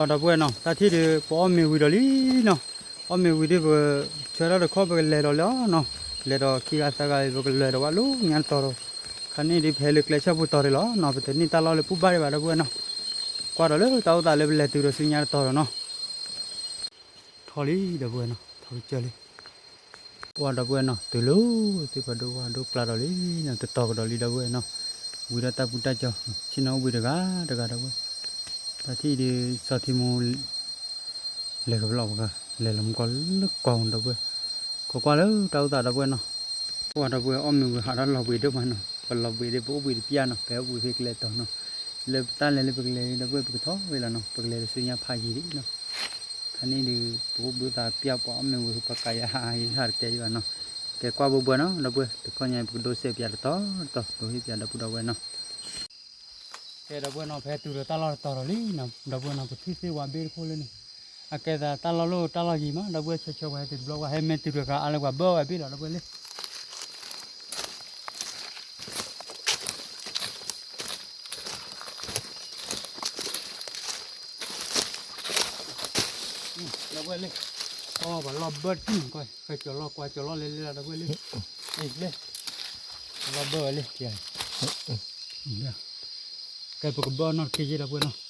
ဒီပုၢ်ဝဲၢ်နီၤ တၢ်ထံၣ်ဒီး ပအီၣ်မ့ၤဝံၤဒီးလံနီၤ, အီၣ်မ့ၤဝံၤဒီး ပဆၢထီၣ်တခီ ပကလဲၤဒီးလံနီၤ, လဲၤဒီးခံဂၤသၢဂၤ ပကလဲၤဒီးဝဲလၢညါတတီၤဒီး, ခါန့ၣ်ဒီး ပဟဲလၢကျဲဆၢပူၤတီၤဒံးလီၤနီၤ, ပတန့ၢ်တၢ်လီၢ်လၢပူၤဘၣ်ဒံးဘၣ် ဒီပုၢ်ဝဲၢ်နီၤ, ကွၢ်ဒီးလၢတၢ်အိၣ်သးလၢပလဲၤတုၤဒီးဆူညါတတီၤဒီးနီၤ, ထီၣ်လံ ဒီပုၢ်ဝဲၢ်နီၤ, ထီၣ်ကစၢၢ်လံ ကွၢ်ဒီပုၢ်ဝဲၢ်နီၤ တုၤလၢ သ့ၣ်ဖးဒိၣ်ဝါဒိၣ်ကျါဒီးလံနီၤ, တတီၤကဒီးလံ ဒီပုၢ်ဝဲၢ်နီၤ, ဝံၤဒီးတၢ်ပူၤတၢ်ကၠီၤ ဆ့ၣ်နီၤအိၣ်ဘှံးတဂၤတဂၤ ဒီပုၢ်ဝဲၢ်, တၢ်ထံၣ်ဒီး စီၤထံမူ လဲၤကဘျီၣ်ပဂၤ လဲၤလီၤမူကီၢ်လၢကီၢ် ဒီပုၢ်ဝဲၢ်, ခိးကွၢ်လၢတၢ်အိၣ်သး ဒီပုၢ်ဝဲၢ်နီၤ, ကွၢ် ဒီပုၢ်ဝဲၢ် အီၣ်မ့ၤဝံၤဟးထီၣ်လီၤဘှံးဒိၣ်မးနီၤ, ပလီၤဘှံးဒီး ပအိၣ်ဘှံးတပျၢ်နီၤ, ပဟဲအိၣ်ဘှံးဖဲကျဲတီၤနီၤ, လၢပတၢ်လဲၤလၢပကလဲၤ ဒီပုၢ်ဝဲၢ် ပကထီၣ်ဝဲလီၤနီၤ, ပကလဲၤဒီးဆူညါဖးယံၤဒံးနီၤ ခါန့ၣ်ဒီး ပအိၣ်ဘှံးသးပျၢ် ပှၤအီၣ်မ့ၤဝံၤ ပှၤကးယၤဟးယဟးတတဲယဘၣ်နီၤ, ကဲကွၢ်ဘှီဘှီနီၤ ဒီပုၢ်ဝဲၢ်, တခီညါ ပကဒိးစဲးပၠးတတီၤတတီၤ ဒိးဟ့ၣ်ပၠးဒီပုၢ်ဒီဝဲၢ်နီၤ, ကဲ ဒီပုၢ်ဝဲၢ်နီၤ ပဟဲတုၤဒီးတၢ်လီၢ်တတီၤဒီးလံနီၤ, ဒီပုၢ်ဝဲၢ်နီၤ ပထံၣ်သ့ၣ်ဝါဘ့ၣ်တခိၣ်လၢန့ၣ်, အကဲသးတၢ်လီၢ်လၢတၢ်လီၢ်ယံၤမး ဒီပုၢ်ဝဲၢ်, ဆၢဆၢပှၤဟဲတုၤတဘျီ ပှၤဟဲမ့ၢ်တုၤတဂၤအါလၢပှၤဘၢဝဲဘ့ၣ်လီၤ ဒီပုၢ်ဝဲၢ်လံ ဒီပုၢ်ဝဲၢ်လံ, အီၣ်ပှၤလီၢ်ဘၢတထံၣ်န့ၣ် ကွၢ် ဃဲကၠီၤလီၢ်ကွၢ်ကၠီၤလီၢ်လဲၤလဲၤလီၤ ဒီပုၢ်ဝဲၢ်လံ, လံ, လီၢ်ဘၢဝဲလံ, ကဲပကဘၢအီၣ်နီၢ်တက့ၢ်ယဲ ဒီပုၢ်ဝဲၢ်နီၤ,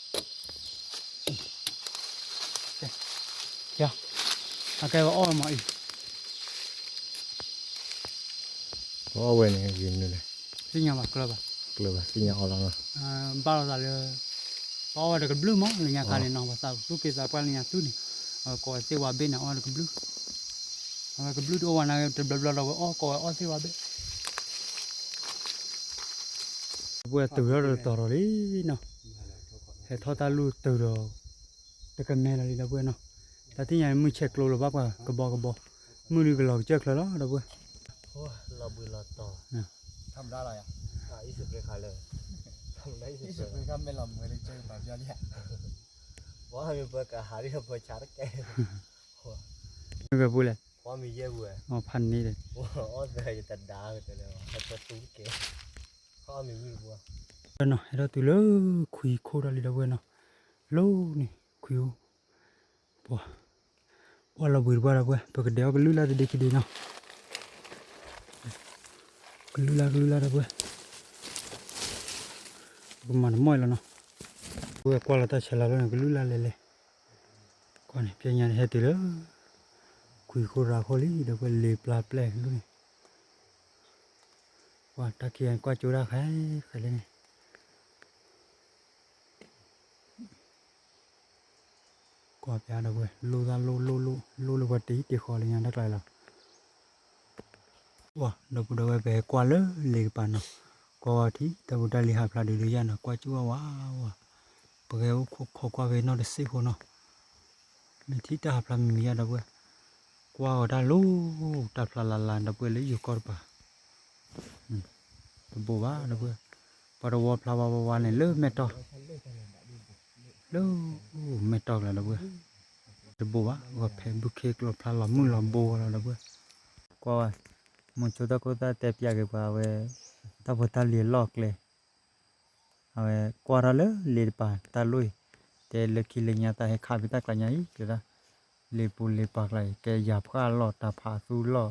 ကဲ, အကဲပအီၣ်မးအံၤ ပအီၣ်ဝဲန့ၣ်ဂ့ၤမနုၤလဲၣ်, သ့ၣ်ညါဘၣ်ကျၢၤဘၣ်, ကျၢၤဘၣ်သ့ၣ်ညါအီၣ်လီၤ, ဘၣ်လိာ်သးလၢ ပအီၣ်ဝဲတကဘျုးမး လၢညါခါန့ၣ်နီၤ, ပှၤသးသူၣ်က့သးပှၢ်လၢညါသူၣ်န့ၣ်, ကိးဝဲသ့ၣ်ဝါဘ့ၣ်န့ၣ် အီၣ်ဝဲတကဘျုး, အဝဲကဘျုးတအိၣ်ဝဲန့ၣ် တဘျီဘျီဒီးဝဲအီၣ် ကိးဝဲအီၣ်သ့ၣ်ဝါဘ့ၣ် ဒီပုၢ်ဝဲၢ် တုၤထီၣ်တတီၤဒီးလံနီၤ, ဟဲထီၣ်တၢ်လူၢ်တုၤဒီး တကမဲလီၤလံ ဒီပုၢ်ဝဲၢ်နီၤ, တၢ်သ့ၣ်ညါမုၢ်ဆဲးကျိးလီၤဘၣ်ပှၤကဘီကဘီ, မုၢ်ဒုကလီၤကစၢၢ်ချၢလီၤ ဒီပုၢ်ဝဲၢ်, လီၤဘှံးလီၤတီၤ, မ့ၢ်လီၤမုၢ်လီၤတီၤ, ပှၤမ့ၢ်ပှၤကဟးဒ်ပှၤဆါတကဲ, မ့ၢ်ပှၤပူၤလဲၣ်, ဖးန့ၣ်ဒီး အီၣ်သယတဒါကတၢၢ်လၢ ဟဲပှၤသူတကဲ, အီၣ်မ့ၤဝံၤတပူၤ, ဒီးနီၤ ဟဲထီၣ်တုၤလၢခွံခိၣ်ထီၣ်လံ ဒီပုၢ်ဝဲၢ်နီၤ, လီၤန့ၣ် ခွံအိၣ်, ပှၤ, ပှၤလီၤဘှံးတပှၢ် ဒီပုၢ်ဝဲၢ်, ပကဒဲးအီၣ်ကလုၢ်လၢ်တဒ့ခံဒ့နီၤ, ကလုၢ်လၢ်ကလုၢ်လၢ် ဒီပုၢ်ဝဲၢ်, ပကမၤတမီၢ်အံၤလီၤနီၤ, ဒီပုၢ်ဝဲၢ် ကွၢ်လီၤတၢ်ဆဲးလီၤလီၤန့ၣ် ကလုၢ်လၢ်လဲၤလဲၤ, ကွၢ်န့ၣ် ပျဲညါန့ၣ် ဟဲတုၤလၢ ခွံခိၣ်ရၤခိၣ်လံ ဒီပုၢ်ဝဲၢ် လ့ပျၢ်ပျဲၢ်လီၤန့ၣ်, ပှၤတၢ်ခံဂၤန့ၣ် ကွၢ်ကၠိဒၣ်ဃဲဃဲလၢန့ၣ် ကွၢ်ပျး ဒီပုၢ်ဝဲၢ် လိၣ်သၣ်လိၣ်လိၣ်လိၣ် လိၣ်လၢပှၤတ့တ့ဃီလၢညါတၢ်ကျါလီၤ, ဒီပုၢ်ဝဲၢ် ပဟဲကွၢ်လၢလ့ကပၤနီၤ, ကွၢ်ဝဲထံ တၢ်ဖိတၢ်လံၤဟးဖျါဒုးဒုးယၤနီၤ, ကွၢ်ကၠိဝဲဝါဝါ, ပကဟဲအိၣ်ခိးကွၢ်ဖဲနီၣ်တစ့ၢ်ဖိနီၤ, မ့ၢ်ထံၣ်တၢ်ဟးဖျါမံၤမံၤယါ ဒီပုၢ်ဝဲၢ်, ကွၢ်ဂီၤတၢ်လိၤ, တၢ်ဖျါလၢ်လၢ် ဒီပုၢ်ဝဲၢ် လၢယိၤကီၢ်တပၤ တဘိးဘၣ် ဒီပုၢ်ဝဲၢ်, ပှၤတဝီဖျါဝါဝါဝါန့ၣ် လၢမဲၢ်တီၢ်, လၢမဲၢ်တီၢ်ကျါ ဒီပုၢ်ဝဲၢ်, တဘိးဘၣ် ဂီၤဖဲဘုခ့ကျိဖျါလီၤမုၢ်လီၤဘိလီၤ ဒီပုၢ်ဝဲၢ်, ကွၢ်ဝဲ, မိၤဆိတၢ်ခိၣ်သၣ်တဲပျးက့ၤပှၤဝဲ, တၢ်ဖိတၢ်လံၤအလီၢ်အကျဲ အဝဲကွၢ်ထီၣ်လၢလ့တပၤတၢ်လိၣ်အံၤ, တဲလၢခံလၢညါတၢ်ဟဲခးဖဲတၢ်ကျါညါအံၤ တဲဒၣ်, လ့ပူၤလ့ပၤကျါအံၤ ကဲယၤဖှၣ်လီၢ် တၢ်ဖးသူလီၢ်,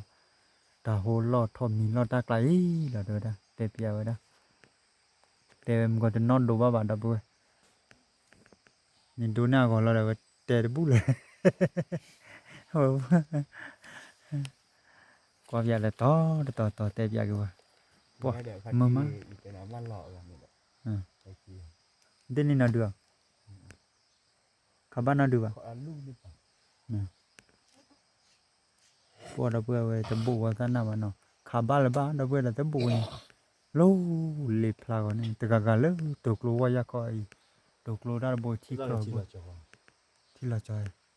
တၢ်ဟိလီၢ် ထိးမံၤလီၢ်တၢ်ကျါအံၤလီၤ တဲဝဲဒၣ်, တဲပျးဝဲဒၣ်, တဲဝဲမုၢ်ကီၢ်တနီၣ်ဒိဘၣ်ဘၣ် ဒီပုၢ်ဝဲၢ်, မ့ၢ်ဒိန့ၢ်အဂီၢ်လီၤဒီး ဝဲတဲတဘူၣ်လၢၤ ကွၢ်ပျးလၢတီၤတတီၤတီၤတဲပျးက့ၤဝဲ, ပှၤ, မုာ်မး, ဒ်န့ၣ်နီၤဒုး, ခးဘၣ်နီၤဒုးဘၣ်, ပှၤဒီပုၢ်ဝဲၢ် အဝဲတဘိးဝဲသၣ်နၢ်ဘၣ်နီၤ, ခးဘၣ်လၢၤဘၣ် ဒီပုၢ်ဝဲၢ် ဒီးတဘိးဝဲန့ၣ်, လီၤလ့ဖျါဂီၤန့ၣ် တဂၤဂၤလၢတိၤကျိဝီယၢ်ခီအံၤ, တိၤကျိတၢ်တဘိထံကျီ, ထံလီၤကၠီ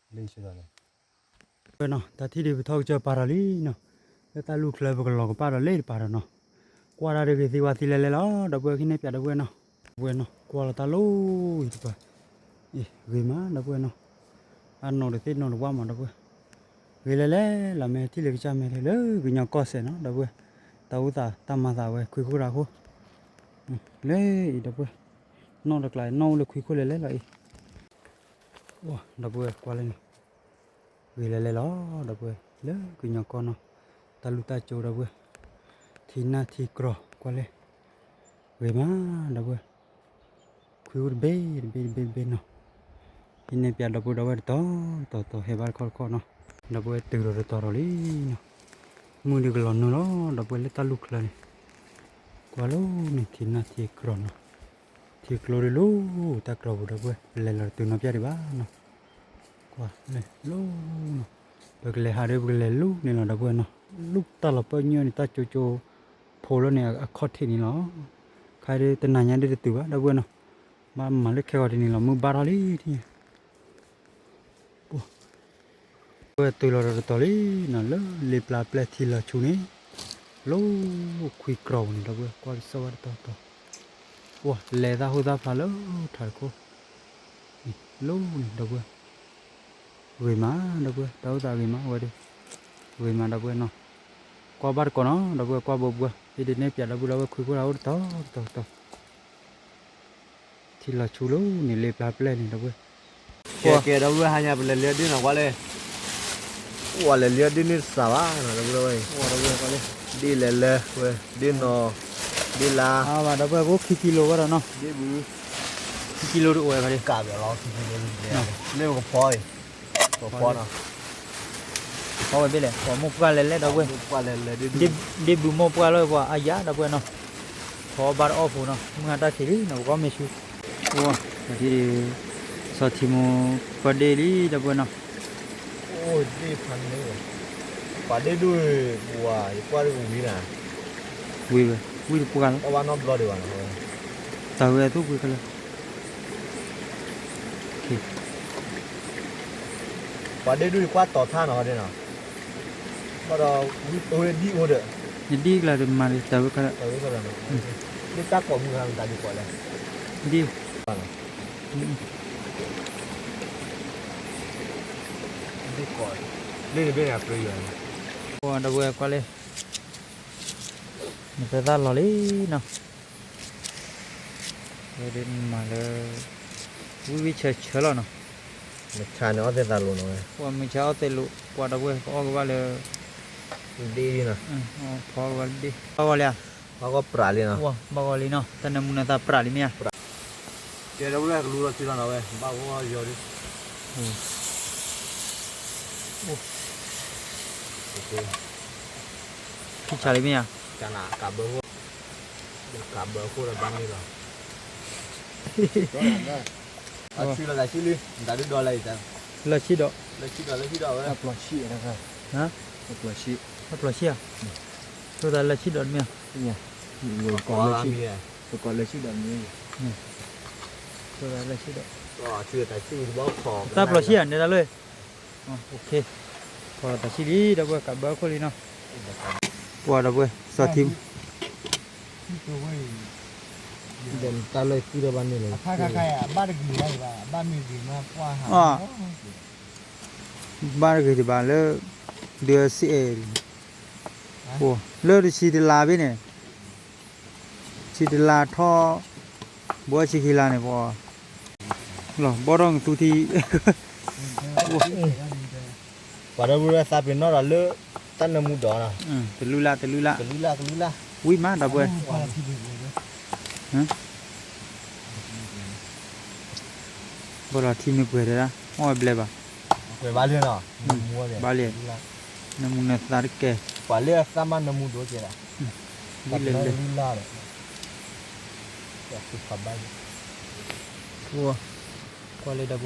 လၢနီၤ တၢ်ထံၣ်ဒ်ပထီၣ်ကစၢၢ်ပာ်ထီၣ်လံနီၤ, လၢတၢ်လူၢ်ချၢပကလီၤကပာ်ဒီးလ့တပၤဒီးနီၤ, ကွၢ်တၢ်တဂ့ၤသ့ဝါသံလဲၤလဲၤလီၤ ဒီပုၢ်ဝဲၢ် ခံန့ၢ်ပၠးဒီပုၢ်ဝဲၢ်နီၤ, ဒီပုၢ်ဝဲၢ်နီၤ ကွၢ်လီၤတၢ်လီၢ်အံၤတပၤ, အ့ၣ် ဂ့ၤမး ဒီပုၢ်ဝဲၢ်နီၤ, အနီၢ်တသ့ၣ်နီၢ်တဝၣ်မး ဒီပုၢ်ဝဲၢ်, ဂ့ၤလဲၤလဲၤလီၤ မ့ၢ်ထံၣ်လၢကစၢ်မဲာ်ထဲလၢကညီကီၢ်စဲၣ်နီၤ ဒီပုၢ်ဝဲၢ်, တၢ်အိၣ်သးတၢ်မၤသးဝဲခွံခိၣ်ရၤခိၣ်, လၢအံၤ ဒီပုၢ်ဝဲၢ်, နီၣ်တကျါ နီၣ်အိၣ်လၢခွံခိၣ်လဲၤလဲၤလီၤအံၤ ဒီပုၢ်ဝဲၢ်နီၤ, ဒီပုၢ်ဝဲၢ်ကွၢ်လၢန့ၣ်, ဂ့ၤလဲၤလဲၤလီၤ ဒီပုၢ်ဝဲၢ်, လၢကညီကီၢ်နီၤ, တၢ်လူၢ်တၢ်ကၠိ ဒီပုၢ်ဝဲၢ်, ထံနၢ်ထံကြီ ကွၢ်လဲၣ်, ဂ့ၤမး ဒီပုၢ်ဝဲၢ်, ခွံအိၣ်တဘ့ၣ်တဘ့ၣ်တဘ့ၣ်တဘ့ၣ်နီၤ, ဟံးန့ၢ်ပၠးဒီပုၢ်ဝဲၢ်ဒီဝဲၢ်တတီၤတတီၤတတီၤ ဟဲဘၣ်တခီတခီနီၤ, ဒီပုၢ်ဝဲၢ်တုၤလီၤတတီၤလံနီၤ, မုၢ်ဒုးကလီၤနုာ်လီၤ ဒီပုၢ်ဝဲၢ်လၢတၢ်လူၢ်ချၢန့ၣ်, ကွၢ်လၢန့ၣ်ထံနၢ်ထံကြီနီၤ, ထံကျိဒုးလီၤတၢ်ကြီပူၤ ဒီပုၢ်ဝဲၢ် ပလဲၤလီၤတတုၤနီၤပၠၣ်ဒံးဘၣ်နီၤ, ကွၢ်လၢလီၤနီၤ, ပကလဲၤဟးဒီးပကလဲၤလူၤန့ၣ်လီၤ ဒီပုၢ်ဝဲၢ်နီၤ, လူၤတၢ်လီၤပၢၢ်ညီန့ၣ် တၢ်ကၠိကၠိဖိလၢန့ၣ်အခီၣ်ထံးန့ၣ်လီၤ, ခါဒုးတနၤညါဒုးတတုၤဘၣ် ဒီပုၢ်ဝဲၢ်နီၤ, ဘၣ်မၤလၢခဲဂီၤဒ်န့ၣ်လီၤ မုၢ်ဘၣ်ထီၣ်လံထံၣ်ညါ ဝဲတုၤလီၤတတီၤလံနီၤ လၢလ့ပျၢ်ပျဲၢ်ထံလီၤဆူန့ၣ်, လီၤခွံကြီပူၤန့ၣ် ဒီပုၢ်ဝဲၢ် ကွၢ်ကစီၣ်ဝဲတတီၤတတီၤ, ပှၤလဲၤသၣ်ဟိသၣ်ဖျါလၢထးတခိၣ်, လီၤန့ၣ် ဒီပုၢ်ဝဲၢ်, ဂ့ၤမး ဒီပုၢ်ဝဲၢ် တၢ်အိၣ်သးဂ့ၤမးဝဲဒၣ်, ဂ့ၤမး ဒီပုၢ်ဝဲၢ်နီၤ, ကွၢ်ဘၣ်တကိးနီၤ ဒီပုၢ်ဝဲၢ် ကွၢ်ဘိဘှီ ဟံးန့ၢ်ပၠးဒီပုၢ်ဝဲၢ် ခွံခိၣ်တၢ်အိၣ်တတီၤတတီၤတတီၤ ထံလီၤဆူလီၤန့ၣ် လ့ပျၢ်ပျဲၢ်န့ၣ် ဒီပုၢ်ဝဲၢ်, ကဲကဲ ဒီပုၢ်ဝဲၢ် ဟါညါပလဲၤလၢဒ့နီၤ ကွၢ်လဲၣ်, ပှၤလဲၤလၢဒ့န့ၣ်တစှၤဘၣ်နီၤ ဒီပုၢ်ဝဲၢ်, ဒ့လဲၤလၢဝဲ ဒ့နီၤ, ဒ့လါ, ဒီပုၢ်ဝဲၢ် ကအိၣ်ခံကံလိဝဲဒီးနီၤ, ဒ့ဘုး, ခံကံလိတအိၣ်ဝဲဖါဒ့, ကးဘၣ်လီၤ ခံကံလိ, လၢပကဖီအံၤ, ကဖီနီၤ ဖီဝဲဘ့ၣ်လဲၣ် ပှၤမိၢ်ပှၢ်လဲၤလဲၣ် ဒီပုၢ်ဝဲၢ်, ဒ့ဘုးမိၢ်ပှၢ်လီၤ ပှၤအါယၤ ဒီပုၢ်ဝဲၢ်နီၤ, ဖီဘၣ်တအီၣ်ဖိနီၤ မုၢ်ဟါတၢ်ခံးလံနီၤ ပကီၢ်မ့ၢ်ဆူ, ပှၤထံၣ်ဒံး, စီၤထံမိၢ်ပၢ်ဒ့လံ ဒီပုၢ်ဝဲၢ်နီၤ, အိၣ်ဒ့ဖးန့ၣ်, ပှၤဒ့ဒိၣ်, ပှၤယကွၢ်ဒ်ကဝံၤနၤ, ဝံၤဝဲ, ဝံၤတပှၢ်လီၤ, အီၣ်ဘၣ်နီတဘျီဒံးဘၣ်နီၤ, တၢ်ဝဲအသိၣ်ကွံာ်ခဲလၢာ် ပှၤဒ့ဒိၣ်ယကွၢ်တီၤထါနီၤ ဟီဒ့နီၤ, ဘၣ်ဒီး, ဝံၤအိၣ်ဒံၣ်အိၣ်ဒီး, ယဒံၣ်ကျါတမၤတၢ်ဝဲခါလၢ, လၢတၢ်ကိးမုၢ်ဟါမတၤဒ်ကိးလဲၣ်, ဒ်, ဒ်ကိး, လ့ၣ်တဘ့ၣ်န့ၣ်အပြၢယွၤန့ၣ်, ဒီပုၢ်ဝဲၢ်ကွၢ်လၢ နသဲသၣ်လီၤလံနီၤ, ဝဲဒၣ်မၤလၢ ဝံၣ်ဝံၣ်ဆၢဆၢလီၤနီၤ, မုၢ်ဆါန့ၣ်အီၣ်သဲသးလိၤနီၤဝဲ, ပှၤမုၢ်ဆါအီၣ်သဲလိၤ ပှၤဒီပုၢ်ဝဲၢ် ပအီၣ်ကဘၣ်လၢ ဒ့နီၤ, ဖီကဘၣ်လၢဒ့, ဘၣ်ဂီၤလံဧါ, ဘၣ်ဂီၤပြးလံနီၤ, ဘၣ်ဂီၤလံနီၤ တၢ်နၢမူနသးပြးလံမ့ၢ်ဧါ, ကဲဒီပုၢ်ဝဲၢ်ကလူလီၤထံလီၤနီၤဝဲ ဘၣ်ဂီၤယီၤဒ် ဖံဆးလံမ့ၢ်ဧါ, ကးဘၢ, ကးဘၢခိၣ်ဒီးဘၣ်န့ၣ်လီၤ, အဆံလီၤသးဆံလံ, တၢ်ဒုးဒီးလၢအံၤတၢ်, လၢဆံဒီး, လၢဆံဒီးလၢဆံဒီးဝဲ, ပျီၤဆံ, ပျီၤဆံ, ပျီၤဆံဧါ, ဆိသးလၢဆံဒီးတမ့ၢ်ဧါ, ပကိးလၢဆံဒီးမ့ၢ်, ဆိသးလၢဆံဒီး, တၢ်ပျီၤဆံဧါ နဲဒၣ်လၢ ဖီလီၤတၢ်ဆံလံ ဒီပုၢ်ဝဲၢ် ကးဘၢခိၣ်လံနီၤ, ပှၤဒီပုၢ်ဝဲၢ် စီၤထံ, ဒီးတၢ်လၢကုၢ်ဒီးဘၣ်န့ၣ်လီၤ, ဘၣ်တဂ့ၤဒံးဘၣ်လၢ ဒုးစ့အဲၣ်, လၢတဆံတလါဘ့ၣ်န့ၣ် ဆံတလါထီၣ်, ဘှီဆံခံလါန့ၣ်ပှၤ, လီၤဘီထီၣ်နသူထံ, ပှၤဒီပုၢ်ဝဲၢ်သးပ့ၤနီၣ်ဒီးလၢ တၢ်နၢမူဒီးနီၤ, တလူလၢ်တလူလၢ်, ဝံၣ်မးဒီပုၢ်ဝဲၢ်, ဘၣ်လီၤထံမ့ၢ်ပှဲၤတဲဒၣ် အီၣ်ဝဲဘျဲၣ်ဘၣ်, ဘၣ်လံ, နၢမူနသးတကဲ, ပှၤလၢအသးမးနၢမူဒိၣ်ကဲဒၣ်, ဝံၣ်လၢလၢ, ကွၢ်လၢဒီပုၢ်ဝဲၢ်, ဝံၣ်ဆဲးဆဲးလီၤနီၤဝဲ,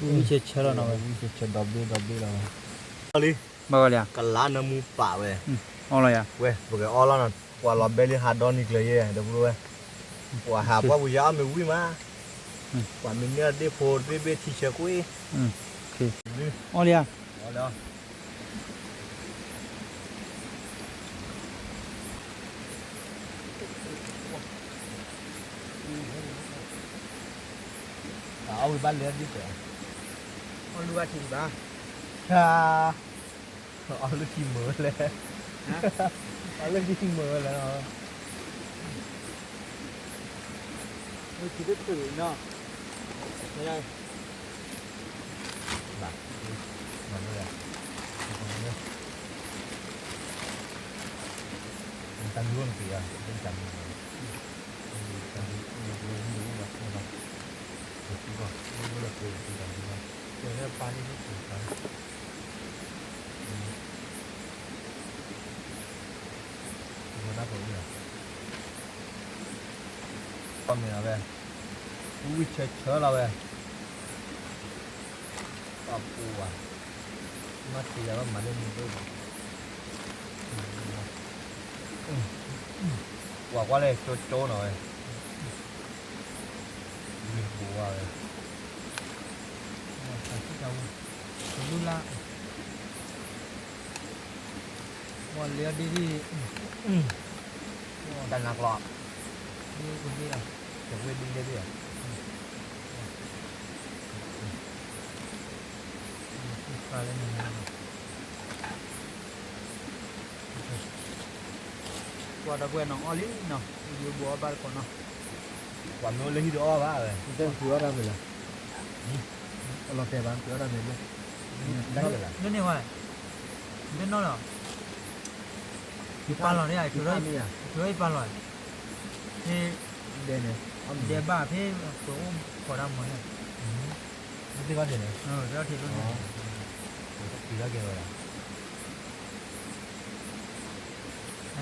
ဝံၣ်ဆဲးဆဲးဒီဘ့ၣ်ဒီဘ့ၣ်လီၤဝဲ, လံ, ဘၣ်ဂီၤလံဧါ, ကလါနၢမူပာ်ဝဲ, အီၣ်လီၤယၤ, ဝဲ ပကအီၣ်လီၤနီၤ ပှၤလီၤဘဲလံဟးဒီနံၤကျၢၤယဲ ဒီပုၢ်ဝဲၢ်, ပှၤဟးပှၢ်ပူၤယါအီၣ်မ့ၢ်ဝံၣ်မး, ပှၤမ့ၢ်န့ၢ်ဒ့ဖိတဘ့ၣ်ဘ့ၣ်ထံဆၢကွံာ်, အီၣ်လံဧါ, အီၣ်လီၤ အဝံၤဘၣ်လဲၤဒ်လဲၣ်, အီၣ်လူၤဘၣ်ထံဘၣ်, အီၣ်လူၤထံမၢလဲၣ်, အီၣ်လူၤထံမၢလဲၣ်, ထံတတုၤနီၤ, မ့ၢ်, မၤလိယၤ, တၢ်မံၤအိၣ်နက့ၤယၤ, တၢ်မံၤ, တၢ်မံၤအိၣ်လီၤ, တၢ်မံၤအိၣ်လီၤ, တၢ်မံၤအိၣ်လီၤ, တၢ်မံၤအိၣ်လီၤ, တၢ်မံၤအိၣ်လီၤ, တၢ်မံၤအိၣ်လီၤ, တၢ်မံၤအိၣ်လီၤ, ဝံၤဆၢဆၢလီၤဝဲ, ပှၤပူၤဘၣ်, မ့ၢ်တ့ၢ်ယၤဘၣ်မၤလၢမုၢ်ဒိၣ်ဘၣ်, ပှၤကွၢ်လၢကၠိကၠိနီၤဝဲ, မ့ၢ်တပူၤဘၣ်ဝဲ, တၢ်လၢလၢ ဝဲလၢဒ်ဒ်, တၢ်နၤကျီ, ဒ်ကဒ်လီၤ, တဝ့ၢ်ဒ်လဲၣ်ဒ်လီၤ, လၢနၤ, ကွၢ်ဒီပုၢ်ဝဲၢ်နီၤ အီၣ်လံနီၤ, ယိဘိးအီၣ်ဘၣ်တကိးနီၤ, ကွၢ်မ့ၢ်အိၣ်လၢဟံၣ်တအီၣ်ဘၣ်ဝဲ, တၢ်ဖုးအီၣ်တၢ်မ့ၢ်လီၤ, အလီၤတဲာ်ဘၣ် ဖုးအီၣ်တၢ်မ့ၢ်လၢ, လၢန့ၣ်ဝဲ, ဒ်နီၢ်လီၤ, ယပာ်လီၤန့ၣ်, ယထုးထီၣ်ယပာ်လီၤ, ဖဲ, ဒဲဘၣ်ဖဲ, ပအိၣ်ခိးတၢ်မီၤန့ၣ်, တၢ်ထံၣ်လီၤန့ၣ်, တၢ်ထံၣ်လီၤကဲဝဲဒၣ်,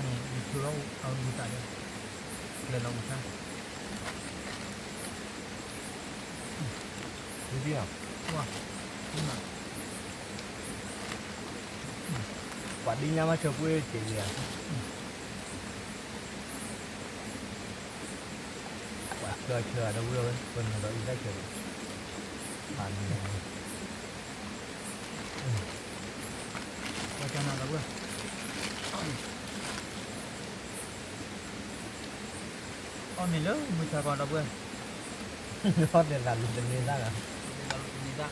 န့ၣ် ယထုးထီၣ်အဝံသးဒီး, ကျဲလီၤဝံသး, ဝံသး, ပှၤဒ်ညါမး ဆၢကွ့က့ၤယၤ, ပှၤဆၢဆၢဒီပုၢ်ဝဲၢ် ပနီၤဒီးအံသၣ်ဆၢဒီး, ဖးန့ၣ်, ပှၤကနၤဒီပုၢ်ဝဲၢ် အီၣ်မ့ၤလၢမုၢ်ဆါခီဒီပုၢ်ဝဲၢ်, အီၣ်တလးလူၤတန့ၤသၣ်လီၤ, တလးလူၤတန့ၤသၣ်,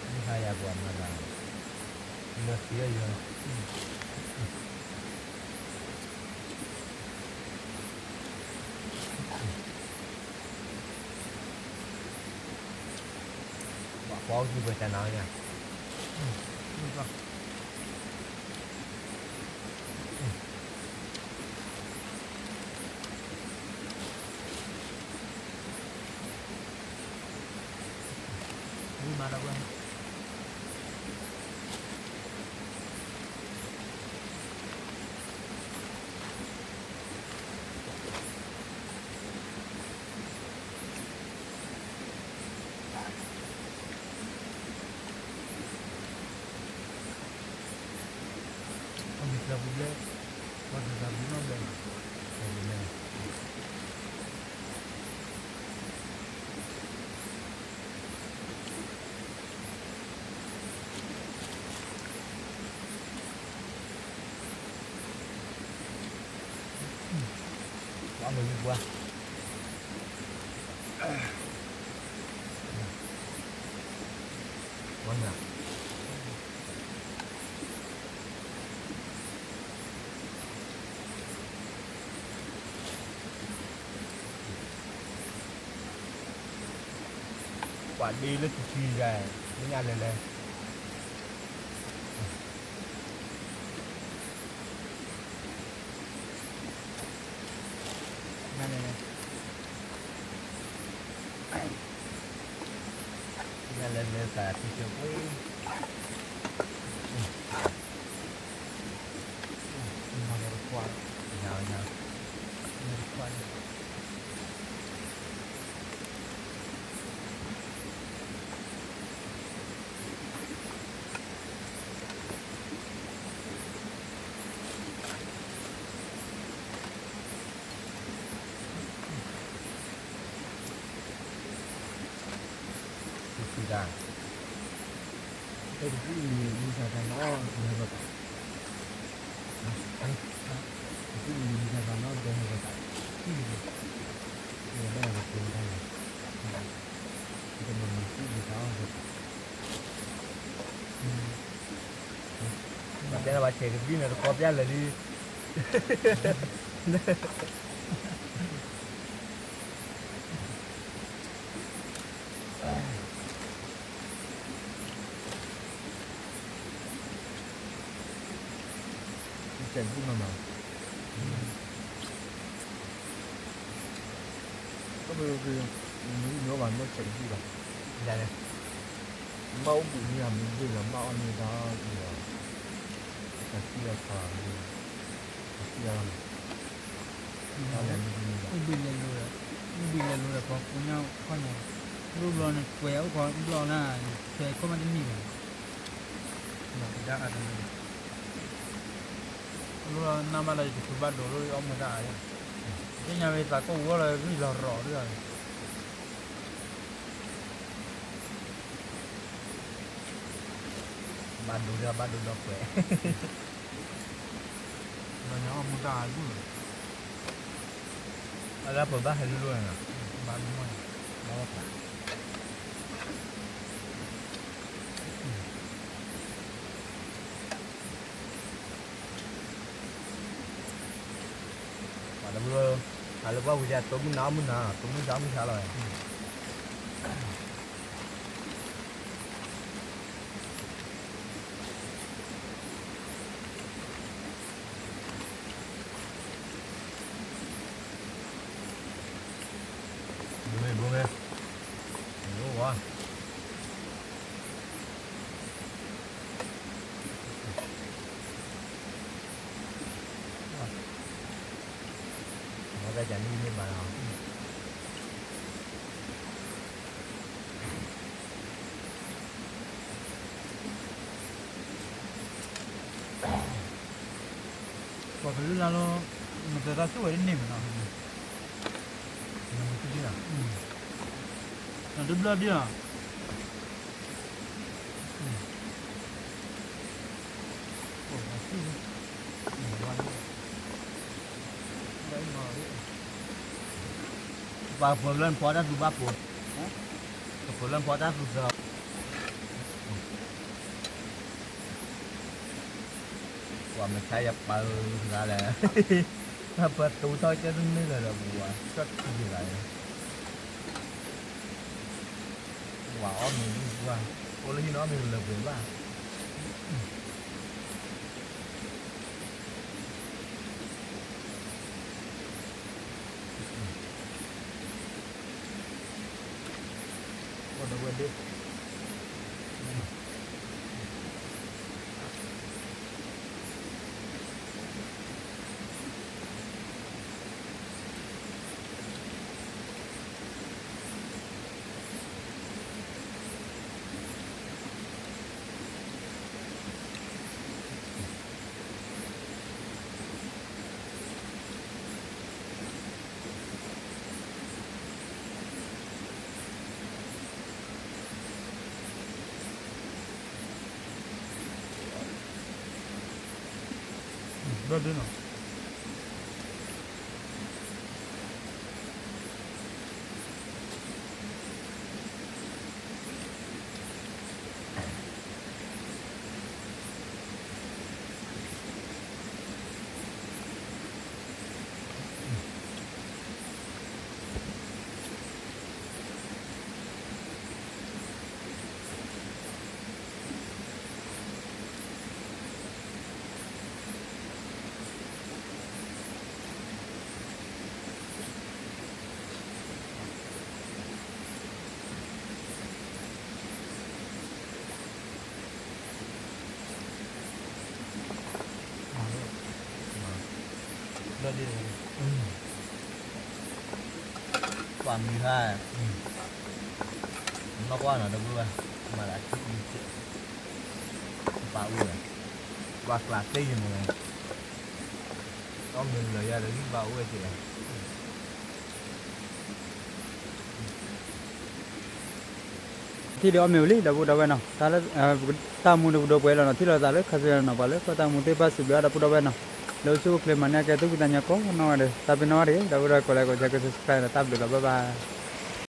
မုၢ်ဟါယၤပှၤမၤသး, လၢသံအီၤယီၤ, ပှၤဖီအီၣ်ကံၢ်ပှဲၤတၢ်နၤညါ ဝံၤမၤဒီပုၢ်ဝဲၢ်, အမ့ၢ်သရၣ်ပူၤဘျဲၣ်, ပှၤသရၣ်ပူၤနီၢ်ဘျဲၣ်, သရၣ်ပူၤဘျဲၣ်, ပှၤမ့ၢ်ဝံၤပှၤ ဝဲန့ၣ် ပှၤဒ့လၢတထံယၤ, လၢညါလဲၤလဲၤ ညါလဲၤလဲၤ, ညါလဲၤလဲၤသးထံဆၢပှ့ၤ, မၤလၢတခွါ, ညါညါ, မၤလၢတခွါန့ၣ် တဆံတၢ်, တဆံတၢ်နီၤ, တဆံတၢ်နီၤ, တဆံတၢ်နီၤ, တဆံတၢ်နီၤ, ပတဲလီၤဘၣ်ဆဲးကဘံၣ်န့ၣ် တကီၢ်ပျၢ်လၢာ်လံ. ဆဲးတဘျုးမးမး, ကဘၣ်က့ၤ, မ့ၢ်ဘၣ်မ့ၢ်ဆဲးတဘျုးဘၣ်, ယၤလဲၣ်, ဘၣ်အိၣ်ဘှံးန့ၢ်အမ့ၢ်ဘ့ၣ်လီၤ ဘၣ်အီၣ်န့ၢ်တၢ်အီၣ်အံၤလီၤ, တၢ်သံအီၤခါ, တၢ်သံအီၤလီၤ, အိၣ်ဘှံးလဲၤလိၤဒီး, အိၣ်ဘှံးလဲၤလိၤဒီးပှၤကိးညါခီညါ, လၢဘျီန့ၣ် ကွဲးအိၣ်ခီဘျီလၢ, ဆဲးခိၣ်မးတနံၣ်ဘၣ်, မၤကဒါအတလၢ လၢနၢ်မးလၢယတချုးဘၣ်ဒိးလၢအီၣ်မူဒါဧါ, သ့ၣ်ညါဝဲသးကိၢ်ဝီလီၤဂံၢ်လီၤရီၤဒၣ်, ဘၣ်ဒိဒီးဘၣ်ဒိဒီးကွဲး, လၢညါအီၣ်မူဒါဂုၢ်လီၤ, အလၢပဘၣ်ဟဲလၢလီၤ, ဘၣ်မီၢ်, ဘၣ်ဝဲပှၤ ပှၤတဘျီ, ဟးလၢပှၢ်ဝံၤဒီး တိမုၢ်နၤအီၣ်မုၢ်နၤ, တိမုၢ်ဆါအီၣ်မုၢ်ဆါလီၤဝဲ, ဘိမ့ၢ်, ဘိမ့ၢ်, ဘိဝါ မ့ၢ်တၢ်ကနံၣ်မ့ၢ်ဘၣ်လီၤ, ပှၤကလုာ်လၢ်လီၤ, နတသးသူၣ်ဝဲတန့ၢ်မးနီၤ, နတဘျီဒံးလီၤ, ပှၤကဖီလၢနဖီတၢ်သူဘၣ်ဖိ, ကဖီလၢနဖီတၢ်သူသီ, ပှၤမဆါယပာ်ဂၤလဲၣ်, ပှၤတူၢ်ထီၣ်ကဲတန့ၢ်လၢၤဒီးပှၤ, ကၠီၣ်ထံဂ့ၤဂၤလဲၣ်, ပှၤအီၣ်မ့ၤဒုးပှၤ, အိၣ်လၢဟံၣ်နီၤမ့ၤကလၢၤပှဲၤဘၣ် ဒီပုၢ်ဝဲၢ်ဒ့ၣ်, ဘၣ်ဒ်နီၤ ပှၤမံၤဟါ, နီၢ်ကွၢ်နီၤ တဘျီဘၣ်, မၤသးခံအံၤ, ဘၣ်အိၣ်ဝဲ, ပှၤကျးသ့ယမ့ၢ်, အီၣ်မ့ၤလၢာ်ယၤဒီး ဘၣ်အိၣ်ဝဲက့ၤလီၤ. ထံၣ်ဒီးအီၣ်မ့ၤဝံၤလံ ဒီပုၢ်ဒီဝဲၢ်နီၤ, တၢ်မူဒီးပဒိးပှဲၤလီၤနီၤ, ထံၣ်လိာ်သးလၢခါဆူညါနီၤ, ပှၤလၢကွၢ်တၢ်မူသ့ၣ်တဖၣ်စံးဘျုးအါ ဒီပုၢ်ဒီဝဲၢ်နီၤ, လၢအိၣ်ဆူၣ်အိၣ်ချ့မၤန့ၢ်အကဲ သူၣ်ဖှံသးညီကိးနီၢ်ဂၤဒဲး, တၢ်ပ့ၤနီၣ်တဂ့ၤ ဒီပုၢ်ဒီဝဲၢ် ကိးလၢကိး share ကိး subscribe နီၤ, တၢ်ဘျုးလီၤ bye bye.